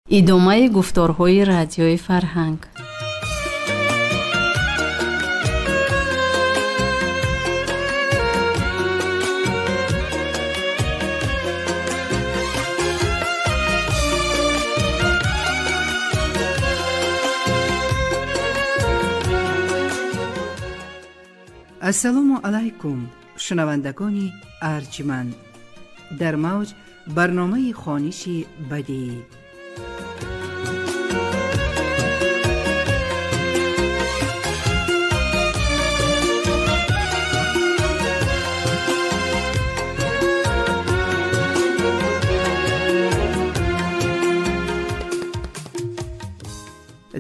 Идомаи гуфторҳои радиои фарҳанг. Ассалому алайкум, шунавандагони арҷманд. Дар мавҷ барномаи хониши бадиӣ.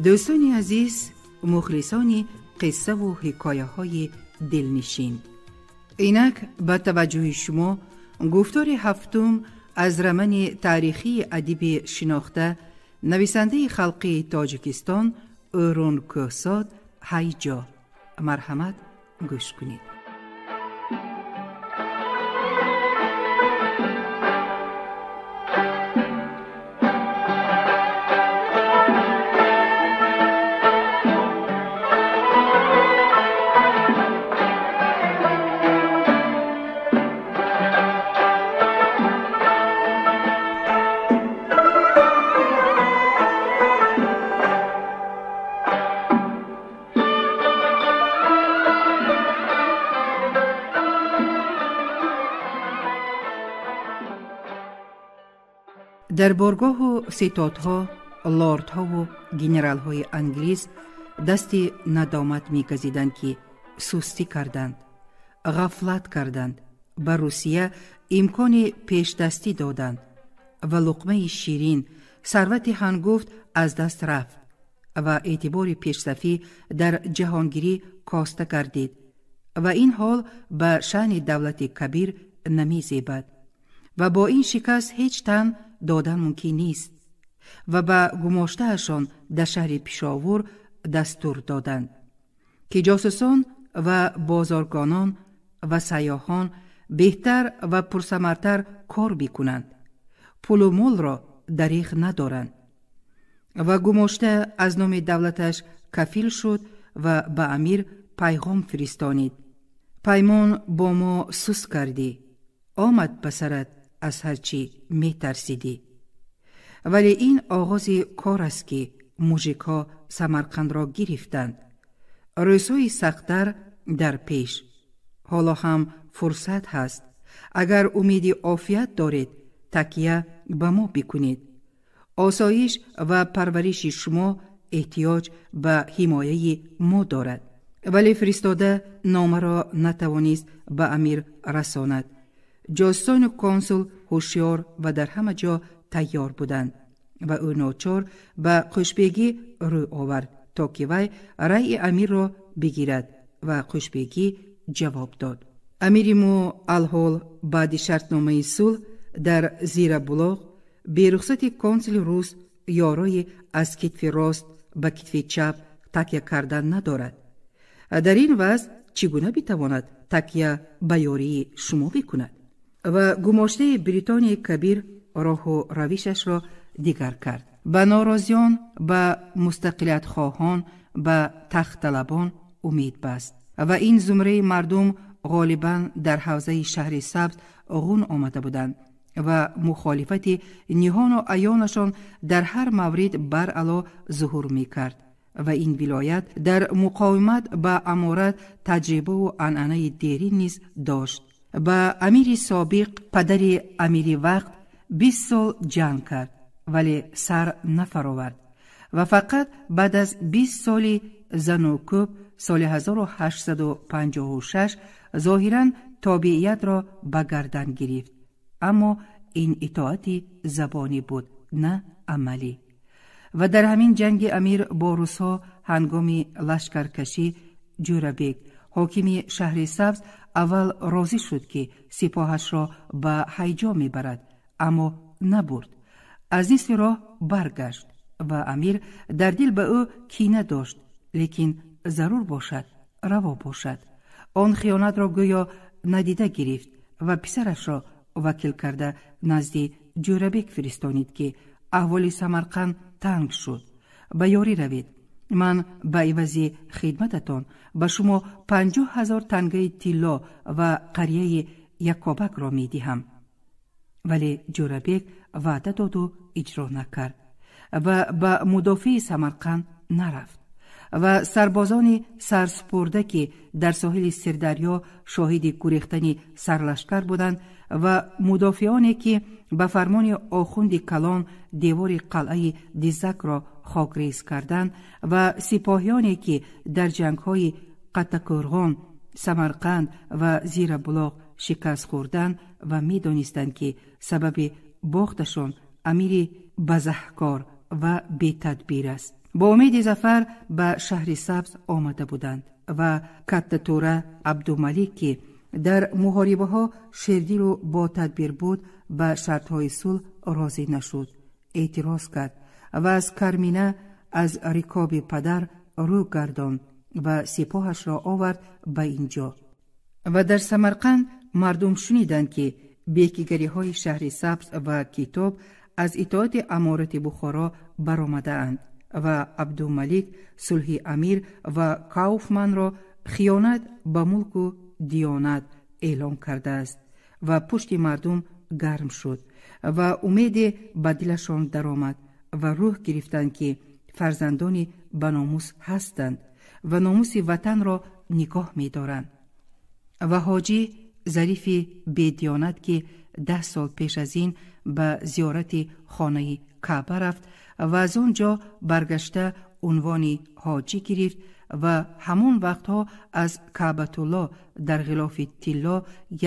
Дӯстони азиз, мухлисони қиссаву ҳикояҳои дилнишин, инак ба таваҷҷӯҳи шумо гуфтори ҳафтум аз романи таърихии адиби шинохта, нависандаи халқии Тоҷикистон Ӯрун Кӯҳсод «Ҳайҷо». Марҳамат, гӯш кунед. Дар боргоҳу ситодҳо, лордҳову генералҳои англис дасти надомат мегазиданд, ки сустӣ карданд, ғафлат карданд, ба Русия имкони пешдастӣ доданд ва луқмаи ширин, сарвати ҳангуфт аз даст рафт ва эътибори пешсафӣ дар ҷаҳонгирӣ коста гардид ва ин ҳол ба шаъни давлати кабир намезебад ва бо ин шикаст ҳеҷ тан додан мумкин нест ва ба гумоштаашон дар шаҳри Пешовур дастур доданд, ки ҷосусон ва бозоргонон ва сайёҳон беҳтар ва пурсамартар кор бикунанд, пулу молро дариғ надоранд. Ва гумошта аз номи давлаташ кафил шуд ва ба амир пайғом фиристонид: паймон бо мо сус кардӣ, омад ба сарат аз ҳар чӣ метарсидӣ. Вале ин оғози кор аст, ки мужикҳо Самарқандро гирифтанд. Рӯзҳои сахттар дар пеш. Ҳоло ҳам фурсат ҳаст. Агар умеди офият доред, такя ба мо бикунед. Осоиш ва парвариши шумо эҳтиёҷ ба ҳимояи мо дорад. Вале фиристода номаро натавонист ба амир расонад. Ҷосусону консул ҳушёр ва дар ҳама ҷо тайёр буданд ва ӯ ночор ба Қӯшбегӣ рӯ овард, то ки вай раъи амирро бигирад ва Қӯшбегӣ ҷавоб дод: амири мо алҳол баъди шартномаи сулҳ дар Зирабулоқ берухсати консули рус ёрои аз китфи рост ба китфи чап такя кардан надорад. Дар ин вазъ чӣ гуна битавонад такя ба ёрии шумо бикунад? Ва гумоштаи Бритонияи Кабир роҳу равишашро дигар кард. Ба норозиён, ба мустақилиятхоҳон, ба тахтталабон умед баст ва ин зумраи мардум ғолибан дар ҳавзаи шаҳри Сабз ғун омада буданд ва мухолифати ниҳону аёнашон дар ҳар маврид баръало зуҳур мекард ва ин вилоят дар муқовимат ба аморат таҷрибаву анъанаи дерин низ дошт. Ба амири собиқ, падари амири вақт, 20 сол ҷанг кард, вале сар нафаровард ва фақат баъд аз 20 соли занукӯб соли 1856 зоҳиран тобеиятро ба гардан гирифт. Аммо ин итоати забонӣ буд, на амалӣ. Ва дар ҳамин ҷанги амир бо русҳо ҳангоми лашкаркашӣ Ҷӯрабек, ҳокими шаҳри Сабз, аввал розӣ шуд, ки сипоҳашро ба ҳайҷо мебарад, аммо набурд. Аз нисфи роҳ баргашт ва амир дар дил ба ӯ кина дошт, лекин зарур бошад, раво бошад. Он хиёнатро гӯё надида гирифт ва писарашро вакил карда назди Ҷӯрабек фиристонид, ки Аҳволи Самарқанд танг шуд. Ба ёрӣ равед. Ман ба ивази хидмататон ба шумо 50 000 тангаи тилло ва қарияи Якобакро медиҳам. Вале Ҷӯрабек ваъда доду иҷро накард ва ба мудофии Самарқанд нарафт. Ва сарбозони сарсупурда, ки дар соҳили Сирдарё шоҳиди гурехтани сарлашкар буданд, ва мудофионе, ки ба фармони охунди калон девори қалъаи Дизакро хокрез карданд, ва сипоҳиёне, ки дар ҷангҳои Қаттақӯрғон, Самарқанд ва Зирабулоқ шикаст хӯрданд ва медонистанд, ки сабаби бохташон амири базаҳкор ва бетадбир аст, бо умеди зафар ба Шаҳри Сабз омада буданд. Ва Каттатура Абдумалик, ки дар муҳорибаҳо шердилу ботадбир буд, ба шартҳои сулҳ розӣ нашуд, эътироз кард ва аз кармина, аз рикоби падар рӯ гардонд ва сипоҳашро овард ба ин ҷо. Ва дар Самарқанд мардум шуниданд, ки бекигариҳои Шаҳри Сабз ва Китоб аз итоати аморати Бухоро баромадаанд ва Абдумалик сулҳи амир ва Кауфманро хиёнат ба мулку диёнат эълон кардааст. Ва пушти мардум гарм шуд ва умеде ба дилашон даромад ва рӯҳ гирифтанд, ки фарзандони баномус ҳастанд ва номуси ватанро нигоҳ медоранд. Ва Ҳоҷӣ Зарифи бедиёнат, ки 10 сол пеш аз ин ба зиёрати хонаи Каъба рафт ва аз он ҷо баргашта унвони ҳоҷӣ гирифт, ва ҳамон вақтҳо аз Каъбатулло дар ғилофи тилло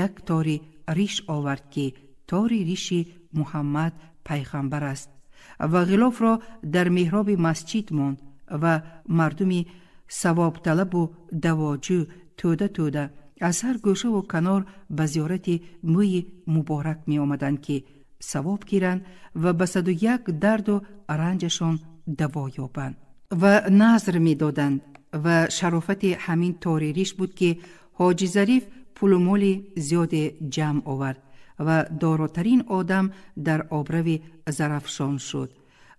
як тори риш овард, ки тори риши Муҳаммад пайғамбар аст, ва ғилофро дар меҳроби масҷид монд ва мардуми савобталабу давоҷӯ тӯда тӯда аз ҳар гӯшаву канор ба зиёрати мӯи муборак меомаданд, ки савоб гиранд ва ба 101 дарду ранҷашон даво ёбанд, ва назр медоданд. Ва шарофати ҳамин тори риш буд, ки Ҳоҷи Зариф пулу моли зиёде ҷамъ овард ва доротарин одам дар обрави Зарафшон шуд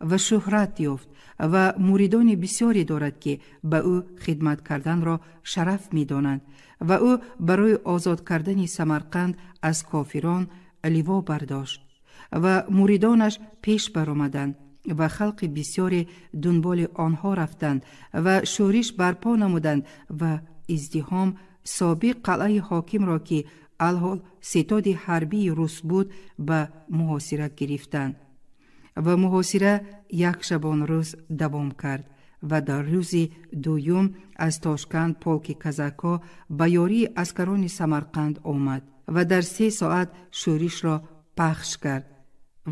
ва шӯҳрат ёфт ва муридони бисёре дорад, ки ба ӯ хидмат карданро шараф медонанд. Ва ӯ барои озод кардани Самарқанд аз кофирон ливо бардошт ва муридонаш пеш баромаданд ва халқи бисёре дунболи онҳо рафтанд ва шӯриш барпо намуданд ва издиҳом собиқ қалъаи ҳокимро, ки алҳол ситоди ҳарбии рус буд, ба муҳосира гирифтанд. Ва муҳосира як шабонрӯз давом кард ва дар рӯзи дуюм аз Тошканд полки казакҳо ба ёрии аскарони Самарқанд омад ва дар 3 соат шӯришро пахш кард.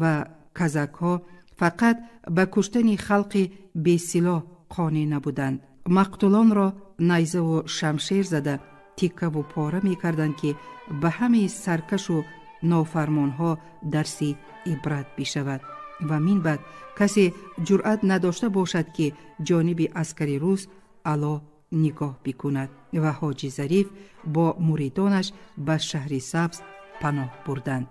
Ва казакҳо фақат ба куштани халқи бесилоҳ қонеъ набуданд, мақтулонро найзаву шамшер зада тиккаву пора мекарданд, ки ба ҳамаи саркашу нофармонҳо дарси ибрат бишавад ва мин баъд касе ҷуръат надошта бошад, ки ҷониби аскари рус ало нигоҳ бикунад. Ва Ҳоҷи Зариф бо муридонаш ба Шаҳри Сабз паноҳ бурданд.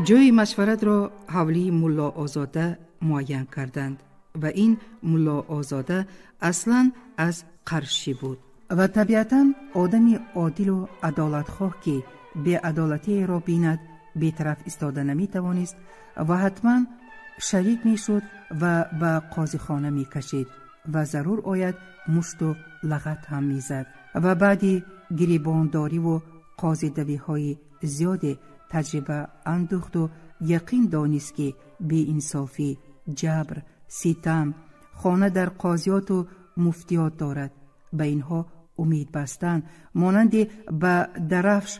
Ҷойи машваратро ҳавлии Мулло Озода муайян карданд. Ва ин Мулло Озода аслан аз Қаршӣ буд ва табиатан одами одилу адолатхоҳ, ки беадолатиеро бинад, бетараф истода наметавонист ва ҳатман шарик мешуд ва ба қозихона мекашид ва зарур ояд мушту лағат ҳам мезад. Ва баъди гирибондориву қозидавиҳои зиёде таҷриба андӯхту яқин донист, ки беинсофӣ, ҷабр, ситам хона дар қозиёту муфтиёт дорад. Ба инҳо умед бастан монанди ба дарафш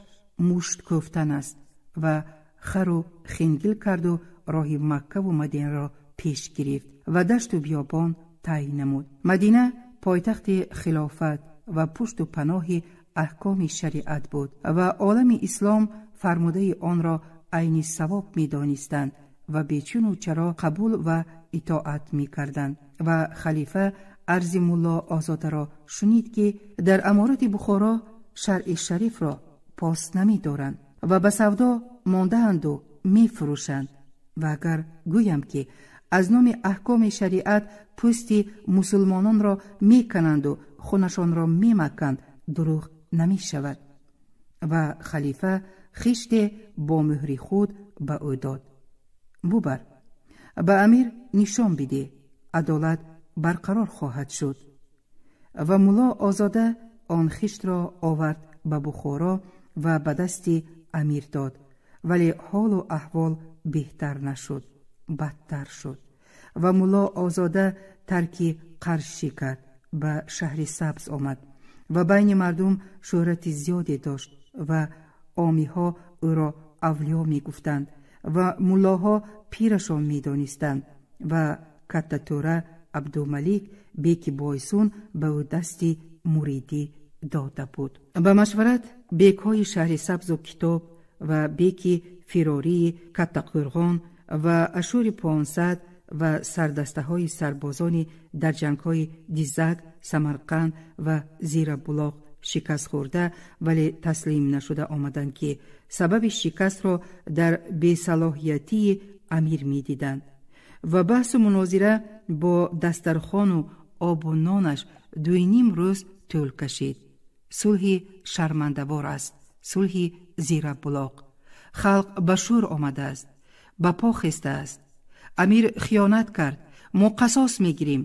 мушт кӯфтан аст ва Хару хингил карду роҳи Маккаву Мадинаро пеш гирифт ва дашту биёбон тай намуд. Мадина пойтахти хилофат ва пушту паноҳи аҳкоми шариат буд ва олами ислом фармудаи онро айни савоб медонистанд ва бечуну чаро қабул ва итоат мекарданд. Ва халифа арзи Мулло Озодаро шунид, ки дар аморати Бухоро шаръи шарифро пос намедоранд ва ба савдо мондаанду мефурӯшанд. Ва агар гӯям, ки аз номи аҳкоми шариат пӯсти мусулмононро мекананду хунашонро мемаканд, дурӯғ намешавад. Ва халифа хиште бо мӯҳри худ ба ӯ дод: «Бубар, ба амир нишон бидеҳ, адолат барқарор хоҳад шуд». Ва Мулло Озода он хиштро овард ба Бухоро ва ба дасти амир дод, вале ҳолу аҳвол беҳтар нашуд, бадтар шуд. Ва Мулло Озода тарки Қаршӣ кард, ба Шаҳри Сабз омад ва байни мардум шӯҳрати зиёде дошт ва омиҳо ӯро авлиё мегуфтанд ва муллоҳо пирашон медонистанд. Ва каттатӯра Абдумалик беки Бойсун ба ӯ дасти муридӣ дода буд. Ба машварат бекҳои Шаҳри Сабзу Китоб ва беки фирории Каттақӯрғон ва ашури 500 ва сардастаҳои сарбозони дар ҷангҳои Дизак, Самарқанд ва Зирабулоқ шикастхӯрда, вале таслим нашуда омаданд, ки сабаби шикастро дар бесалоҳиятии амир медиданд. Ва баҳсу мунозира бо дастархону обу нонаш 2,5 рӯз тӯл кашид. Сулҳи шармандавор аст сулҳи Зирабулоқ. Халқ ба шӯр омадааст, ба по хестааст. Амир хиёнат кард, мо қасос мегирем,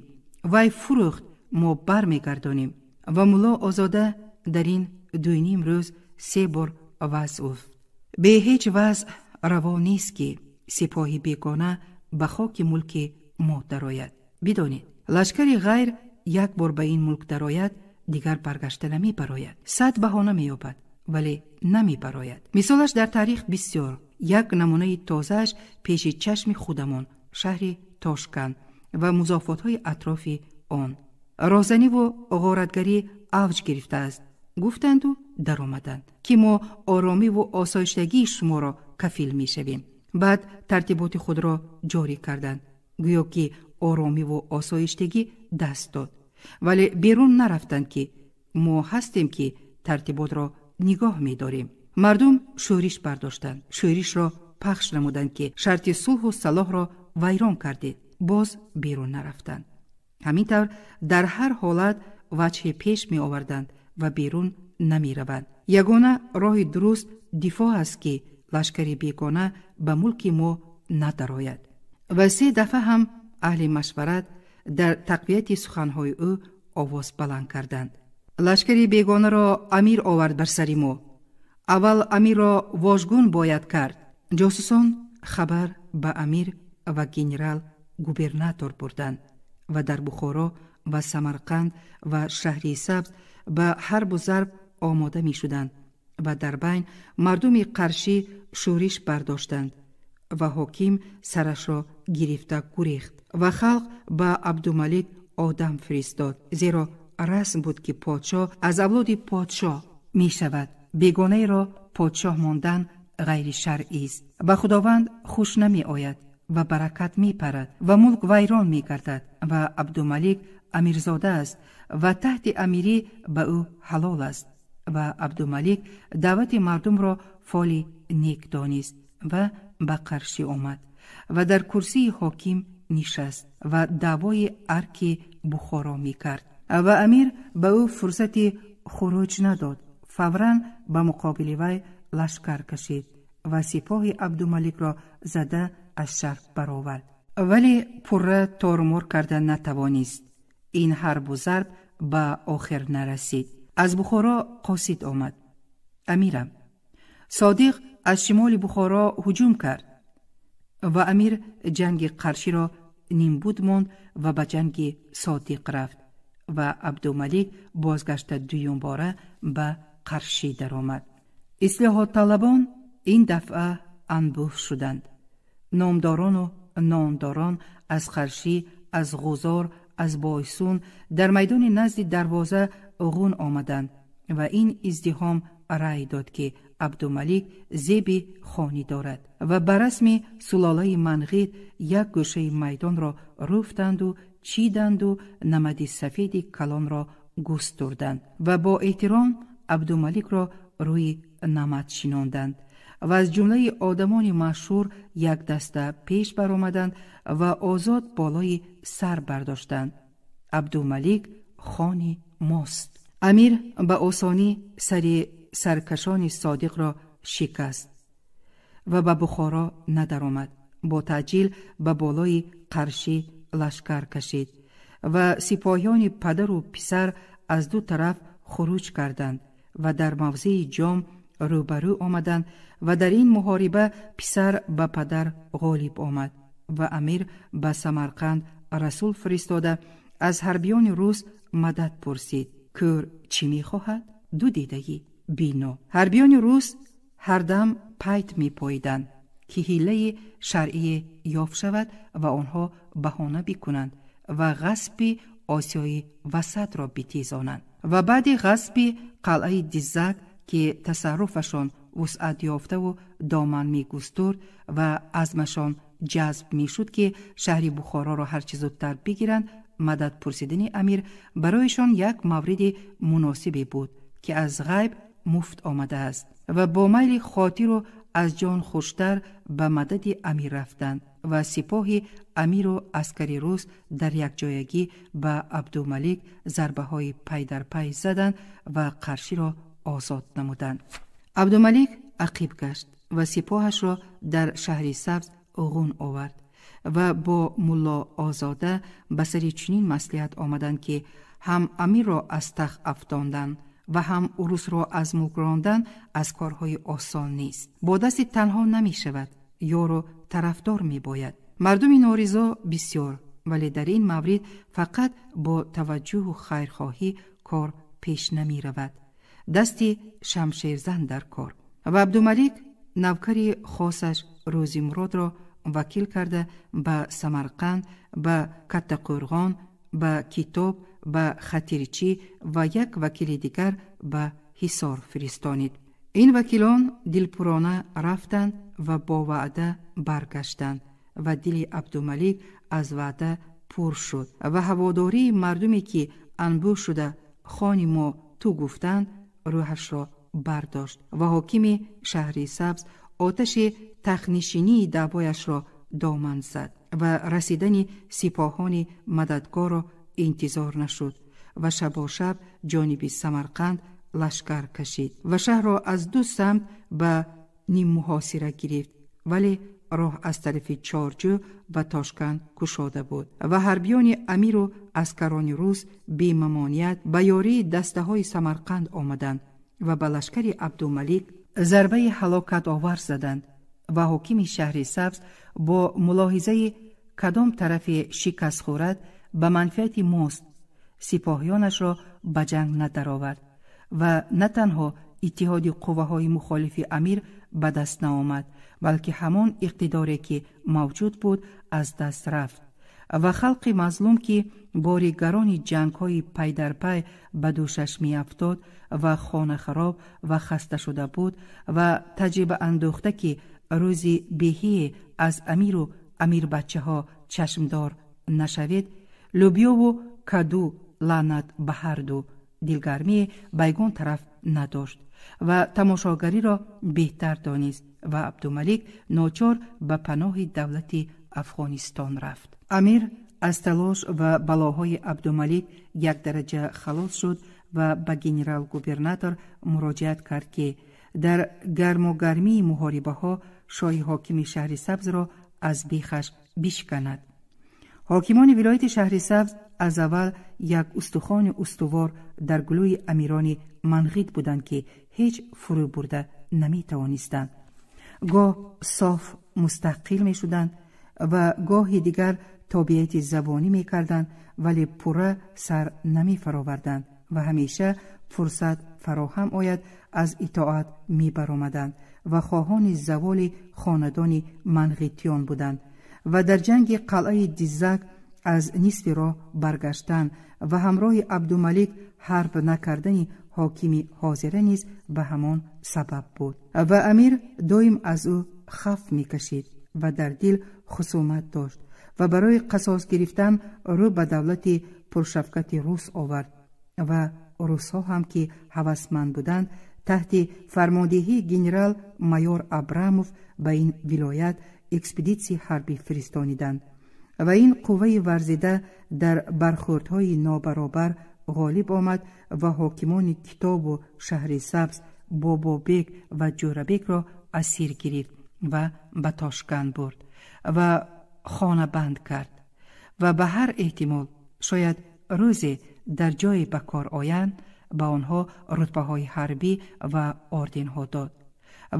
вай фурӯхт, мо бармегардонем. Ва Мулло Озода дар ин 2,5 рӯз се бор ваъз гуфт: бе ҳеҷ вазъ раво нест, ки сипоҳи бегона ба хоки мулки мо дарояд. Бидонед, лашкари ғайр як бор ба ин мулк дарояд, дигар баргашта намебарояд. 100 баҳона меёбад, вале намебарояд. Мисолаш дар таърих бисёр. Як намунаи тозааш пеши чашми худамон: шаҳри Тошканд ва музофотҳои атрофи он. Роҳзаниву ғоратгарӣ авҷ гирифтааст, гуфтанду даромаданд, ки мо оромиву осоиштагии шуморо кафил мешавем. Баъд тартиботи худро ҷорӣ карданд, гӯё ки оромиву осоиштагӣ даст дод, вале берун нарафтанд, ки мо ҳастем, ки тартиботро нигоҳ медорем. Мардум шӯриш бардоштанд, шӯришро пахш намуданд, ки шарти сулҳу салоҳро вайрон кардед. Боз берун нарафтанд. Ҳамин тавр дар ҳар ҳолат ваҷҳе пеш меоварданд ва берун намераванд. Ягона роҳи дуруст дифоъ аст, ки лашкари бегона ба мулки мо надарояд. Ва се дафъа ҳам аҳли машварат дар тақвияти суханҳои ӯ овоз баланд карданд: лашкари бегонаро амир овард бар сари мо, аввал амирро вожгун бояд кард. Ҷосусон хабар ба амир ва генерал губернатор бурданд ва дар Бухоро ва Самарқанд ва Шаҳри Сабз ба ҳарбу зарб омода мешуданд. Ва дар байн мардуми Қаршӣ шӯриш бардоштанд ва ҳоким сарашро гирифта гурехт. Ва халқ ба Абдумалик одам фиристод, зеро расм буд, ки подшоҳ аз авлоди подшоҳ мешавад, бегонаеро подшоҳ мондан ғайришаръист, ба Худованд хуш намеояд ва баракат мепарад ва мулк вайрон мегардад. Ва Абдумалик амирзода аст ва таҳти амирӣ ба ӯ ҳалол аст. Ва Абдумалик даъвати мардумро фоли нек донист ва ба Қаршӣ омад ва дар курсии ҳоким нишаст ва даъвои арки Бухоро мекард. Ва амир ба ӯ фурсати хуруҷ надод, фавран ба муқобили вай лашкар кашид ва сипоҳи Абдумаликро зада аз шаҳр баровард, вале пурра торумор карда натавонист. Ин ҳарбу зарб ба охир нарасид. Аз Бухоро қосид омад: амирам, Содиқ аз шимоли Бухоро ҳуҷум кард. Ва амир ҷанги Қарширо нимбуд монд ва ба ҷанги Содиқ рафт. Ва Абдумалик бозгашта дуюмбора ба Қаршӣ даромад. Ислоҳотталабон ин дафъа анбӯҳ шуданд. Номдорону нондорон аз Қаршӣ, аз Ғузор, аз Бойсун дар майдони назди дарвоза ғун омаданд ва ин издиҳом рай дод, ки Абдумалик зеби хонӣ дорад ва ба расми сулолаи Манғит як гӯшаи майдонро руфтанду чиданду намади сафеди калонро густурданд ва бо эҳтиром Абдумаликро рӯи намад шинонданд ва аз ҷумлаи одамони машҳур як даста пеш баромаданд ва озод болои сар бардоштанд. Абдумалик хони мост. Амир ба осонӣ сари саркашони содиқро шикаст ва ба Бухоро надаромад. Бо таъҷил ба болои Қаршӣ лашкар кашид ва сипоҳиёни падару писар аз ду тараф хуруҷ карданд ва дар мавзеи Ҷом рӯбарӯ омаданд ва дар ин муҳориба писар ба падар ғолиб омад ва амир ба Самарқанд расул фиристода аз ҳарбиёни рус мадад пурсид. Кӯр чӣ мехоҳад? Ду дидаи бино. Ҳарбиёни рус ҳардам пайт мепоиданд, ки ҳиллаи шаръие ёфт шавад ва онҳо баҳона бикунанд ва ғасби Осиёи Васатро битезонанд. Ва баъди ғасби қалъаи Диззак, ки тасарруфашон вусъат ёфтаву доман мегустурд ва азмашон ҷазб мешуд, ки шаҳри Бухороро ҳарчи зудтар бигиранд, мадад пурсидани амир барояшон як мавриди муносибе буд, ки аз ғайб муфт омадааст ва бо майли хотиру аз ҷон хуштар ба мадади амир рафтанд ва сипоҳи амиру аскари рус дар якҷоягӣ ба Абдумалик зарбаҳои пай дар пай заданд ва Қарширо озод намуданд. Абдумалик ақиб гашт ва сипоҳашро дар шаҳри Сабз ғун овард ва бо Мулло Озода ба сари чунин маслиҳат омаданд, ки ҳам амирро аз тахт афтонданд ва ҳам урусро аз мулк рондан аз корҳои осон нест. Бо дасти танҳо намешавад, ёру тарафдор мебояд. Мардуми норизо бисёр, вале дар ин маврид фақат бо таваҷҷӯҳу хайрхоҳӣ кор пеш намеравад. Дасти шамшерзан дар кор. Ва Абдумалик навкари хосаш Рӯзимуродро вакил карда ба Самарқанд, ба Каттақӯрғон, ба Китоб, ба Хатирчӣ ва як вакили дигар ба Ҳисор фиристонид. Ин вакилон дилпурона рафтанд ва бо ваъда баргаштанд ва дили Абдумалик аз ваъда пур шуд ва ҳаводории мардуме, ки анбӯҳ шуда хони мо ту гуфтанд, рӯҳашро бардошт ва ҳокими шаҳри Сабз оташи тахтнишинии даъвояшро доман зад ва расидани сипоҳони мададгорро интизор нашуд ва шабошаб ҷониби Самарқанд лашкар кашид ва шаҳрро аз ду самт ба ниммуҳосира гирифт, вале роҳ аз тарафи Чорҷӯ ба Тошканд кушода буд ва ҳарбиёни амиру аскарони рус бемамоният ба ёрии дастаҳои Самарқанд омаданд ва ба лашкари Абдумалик зарбаи ҳалокатовар заданд ва ҳокими шаҳри Сабз бо мулоҳизаи кадом тарафе шикаст хӯрад ба манфиати мост сипоҳиёнашро ба ҷанг надаровард ва на танҳо иттиҳоди қувваҳои мухолифи амир ба даст наомад, балки ҳамон иқтидоре, ки мавҷуд буд, аз даст рафт ва халқи мазлум, ки бори гарони ҷангҳои пайдарпай ба дӯшаш меафтод ва хонахароб ва хаста шуда буд ва таҷрибаандӯхта, ки рӯзи беҳие аз амиру амирбачаҳо чашмдор нашавед, лӯбиёву каду лаънат ба ҳарду, дилгармие ба ягон тараф надошт ва тамошогариро беҳтар донист ва Абдумалик ночор ба паноҳи давлати Афғонистон рафт. Амир аз талош ва балоҳои Абдумалик як дараҷа халос шуд ва ба генерал-губернатор муроҷиат кард, ки дар гармугармии муҳорибаҳо шоҳи ҳокими шаҳри Сабзро аз бехаш бишканад. Ҳокимони вилояти шаҳри Сабз аз аввал як устухони устувор дар гулӯи амирони Манғит буданд, ки ҳеҷ фурӯ бурда наметавонистанд. Гоҳ соф мустақил мешуданд ва гоҳи дигар тобеияти забонӣ мекарданд, вале пурра сар намефароварданд ва ҳамеша фурсат фароҳам ояд аз итоат мебаромаданд ва хоҳони заволи хонадони Манғитиён буданд ва дар ҷанги қалъаи Диззак аз нисфи роҳ баргаштан ва ҳамроҳи Абдумалик ҳарб накардани ҳокими ҳозира низ ба ҳамон сабаб буд. Ва амир доим аз ӯ хаф мекашид ва дар дил хусумат дошт ва барои қасос гирифтан рӯ ба давлати пуршафкати рус овард ва русҳо ҳам ки ҳавасманд буданд, таҳти фармондеҳии генерал майор Абрамов ба ин вилоят экспедитсияи ҳарбӣ фиристониданд ва ин қувваи варзида дар бархӯрдҳои нобаробар ғолиб омад ва ҳокимони Китобу шаҳри Сабз, Бобобек ва Ҷӯрабекро асир гирифт ва ба Тошканд бурд ва хонабанд кард ва ба ҳар эҳтимол шояд рӯзе дар ҷое ба кор оянд ба онҳо рутбаҳои ҳарбӣ ва орденҳо дод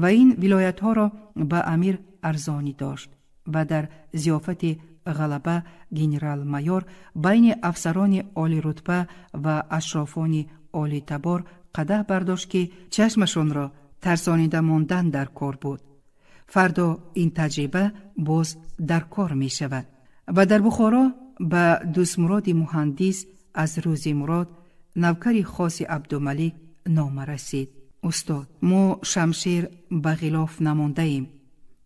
ва ин вилоятҳоро ба амир арзонӣ дошт ва дар зиёфати ғалаба генерал-майор байни афсарони олирутба ва ашрофони олитабор қадаҳ бардошт, ки чашмашонро тарсонида мондан дар кор буд. Фардо ин таҷриба боз дар кор мешавад. Ва дар Бухоро ба Дӯстмуроди муҳандис аз рӯзи Мурод, навкари хоси Абдумалик, нома расид. Устод, мо шамшер ба ғилоф намондаем,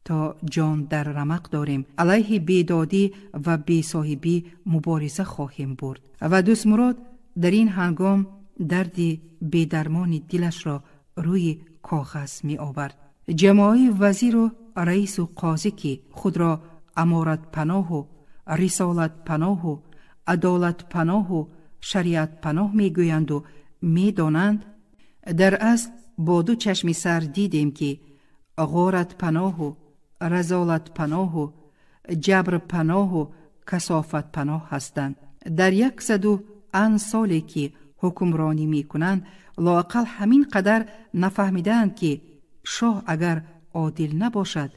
то ҷон дар рамақ дорем, алайҳи бедодӣ ва бесоҳибӣ мубориза хоҳем бурд. Ва Дӯстмурод дар ин ҳангом дарди бедармони дилашро рӯи коғаз меовард. Ҷамоаи вазиру раису қозӣ, ки худро аморатпаноҳу рисолатпаноҳу адолатпаноҳу шариатпаноҳ мегӯянду медонанд, дар асл бо ду чашми сар дидем, ки ғоратпаноҳу разолатпаноҳу ҷабрпаноҳу касофатпаноҳ ҳастанд. Дар яксаду ан соле ки ҳукмронӣ мекунанд, лоақал ҳамин қадар нафаҳмидаанд, ки шоҳ агар одил набошад,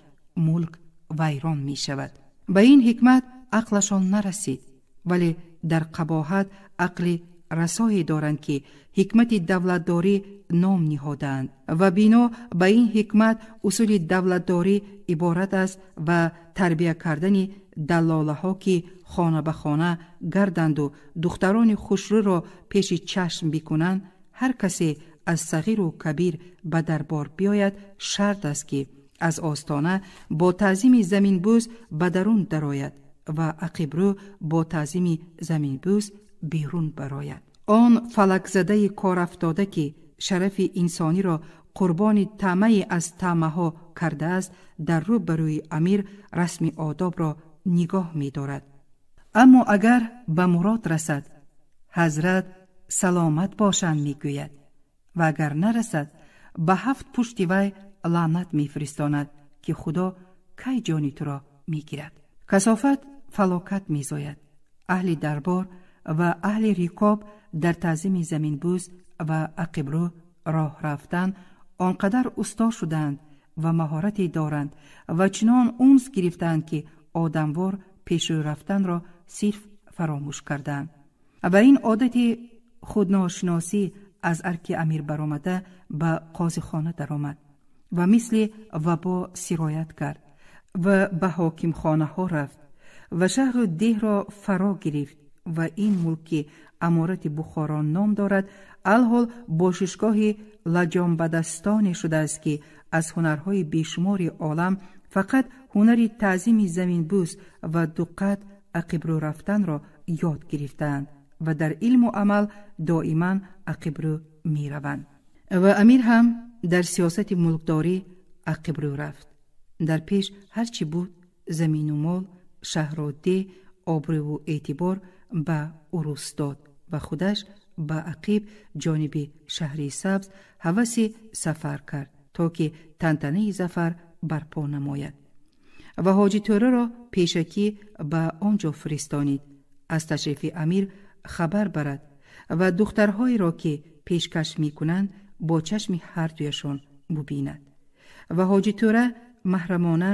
мулк вайрон мешавад. Ба ин ҳикмат ақлашон нарасид, вале дар қабоҳат ақли расое доранд, ки ҳикмати давлатдорӣ ном ниҳодаанд ва бино ба ин ҳикмат усули давлатдорӣ иборат аст ва тарбия кардани даллолаҳо, ки хона ба хона гарданду духтарони хушрӯро пеши чашм бикунанд. Ҳар касе аз сағиру кабир ба дарбор биёяд, шарт аст, ки аз остона бо таъзими заминбӯс ба дарун дарояд ва ақибрӯ бо таъзими заминбӯс берун барояд. Он фалакзадаи корафтода, ки шарафи инсониро қурбони таъмае аз таъмаҳо кардааст, дар рӯ ба рӯи амир расми одобро нигоҳ медорад. Аммо агар ба мурод расад, ҳазрат саломат бошанд мегӯяд ва агар нарасад, ба ҳафт пушти вай лаънат мефиристонад, ки Худо кай ҷони туро мегирад. Касофат фалокат мезояд. Аҳли дарбор ва аҳли рикоб дар таъзими заминбӯс ва ақибрӯ роҳ рафтан он қадар усто шудаанд ва маҳорате доранд ва чунон унс гирифтаанд, ки одамвор пешрӯ рафтанро сирф фаромӯш кардаанд. Ва ин одати худношиносӣ аз арки амир баромада ба қозихона даромад ва мисли вабо сироят кард ва ба ҳокимхонаҳо рафт ва шаҳру деҳро фаро гирифт ва ин мулк, ки аморати Бухоро ном дорад, алҳол бошишгоҳи лаҷомбадастоне шудааст, ки аз ҳунарҳои бешумори олам фақат ҳунари таъзими заминбӯс ва дуққат ақибрӯ рафтанро ёд гирифтаанд ва дар илму амал доиман ақибрӯ мераванд. Ва амир ҳам дар сиёсати мулкдорӣ ақибрӯ рафт. Дар пеш ҳар чӣ буд, замину мол, шаҳру деҳ, обрӯву эътибор, ба урус дод ва худаш ба ақиб ҷониби шаҳри Сабз ҳаваси сафар кард, то ки тантанаи зафар барпо намояд ва Ҳоҷитӯраро пешакӣ ба он ҷо фиристонид, аз ташрифи амир хабар барад ва духтарҳоеро, ки пешкаш мекунанд, бо чашми ҳардуяшон бубинад. Ва Ҳоҷитӯра маҳрамона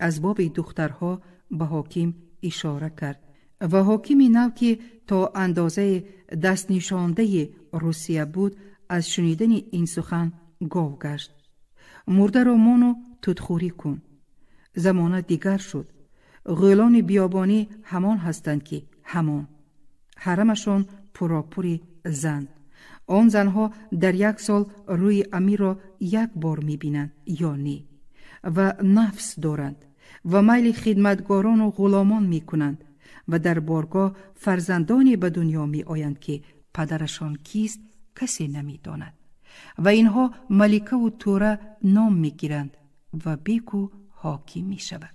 аз боби духтарҳо ба ҳоким ишора кард ва ҳокими нав, ки то андозаи дастнишондаи Русия буд, аз шунидани ин сухан гов гашт. Мурдаро мону тутхӯрӣ кун. Замона дигар шуд. Ғӯлони биёбонӣ ҳамон ҳастанд, ки ҳамон. Ҳарамашон пуропури зан. Он занҳо дар як сол рӯи амирро як бор мебинанд ё не, ва нафс доранд ва майли хидматгорону ғуломон мекунанд ва дар боргоҳ фарзандоне ба дунё меоянд, ки падарашон кист, касе намедонад, ва инҳо маликаву тӯра ном мегиранд ва беку ҳоким мешавад.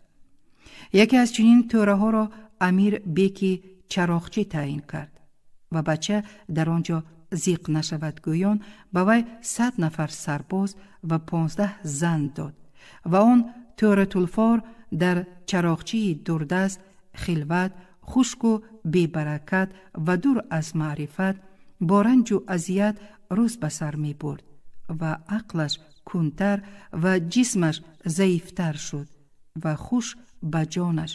Яке аз чунин тӯраҳоро амир беки чароғчӣ таъин кард ва бача дар он ҷо зиқ нашавад гӯён ба вай 100 нафар сарбоз ва 15 зан дод ва он тӯратулфор дар чароғчии дурдаст, хилват, хушку бебаракат ва дур аз маърифат бо ранҷу азият рӯз ба сар мебурд ва ақлаш кундтар ва ҷисмаш заифтар шуд ва хуш ба ҷонаш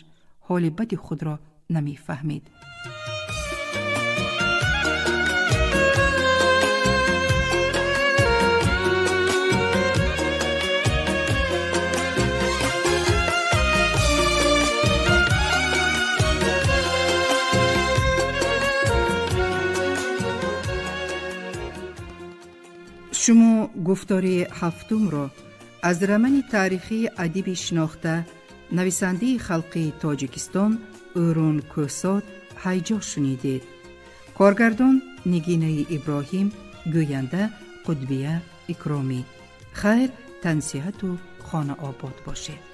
ҳоли бади худро намефаҳмид. Шумо гуфтори ҳафтумро аз романи таърихии адиби шинохта, нависандаи халқии Тоҷикистон Ӯрун Кӯҳсод «Ҳайҷо» шунидед. Коргардон Нигинаи Иброҳим, гӯянда Қудбия Икромӣ. Хайр, тансиҳату хонаобод бошед.